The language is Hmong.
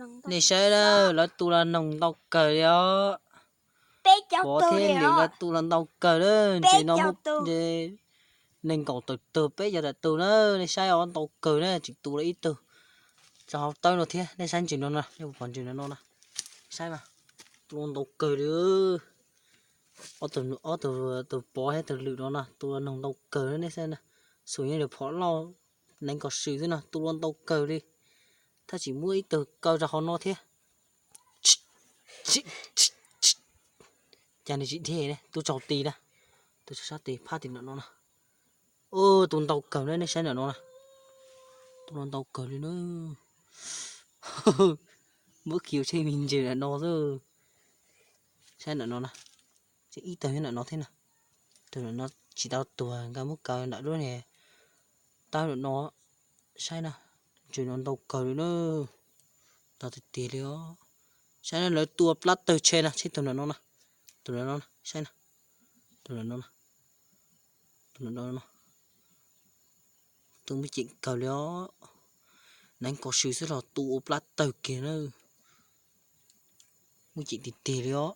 Nej saib na, lawv tu los noog ntau kawg li os. Pov thiab Liam nkawd tu los ntau kawg na, ntses no muaj nees nkaum tawm tug peb caug tawm tug na. Nej saib os, ntau kawg na, tseem tu los ib tug rau hauv tawb no thiab. Nej saib ntses no na, nej puas pom ntses no no na? Saib mas, tu los ntau kawg li. Ob tug, ob tug, tus pov thiab tus lwm no na, tu los noog ntau kawg na, nej saib na. Xum yeej li phom lauj, nees nkaum sw xwb no, tu los ntau kawg li. Tab sis muaj ib tug kaw rau hauv no thiab. Cas nws tsis dhia ne, tu tsaug ti na. Tu tsaug sab ti, phab ti ntawm no na. Ub, tu ntau kawg na, nej saib ntawm no na. Tu los ntau kawg li na. Muab khi ua tsheb me ntses ntawm no xwb. Saib ntawm no na, tseem ib tug nyob ntawm no thiab na. Tus ntawm no tsis tau tuag, nkawd muab kaw ntawm lub niag tawb ntawm no. Saib na, ntses no ntau kawg li na. Ntau tiag tiag li os. Saib na, lawv tu ua plab tawg tshe na, saib tus ntawm no na. Tus ntawm no na, saib na. Tus ntawm no na. Tus ntawm no na. Tu muaj ceem kawg li os. Nees nkaum sw xwb los tu ua plab tawg kiag na. Muaj ceem tiag tiag li os.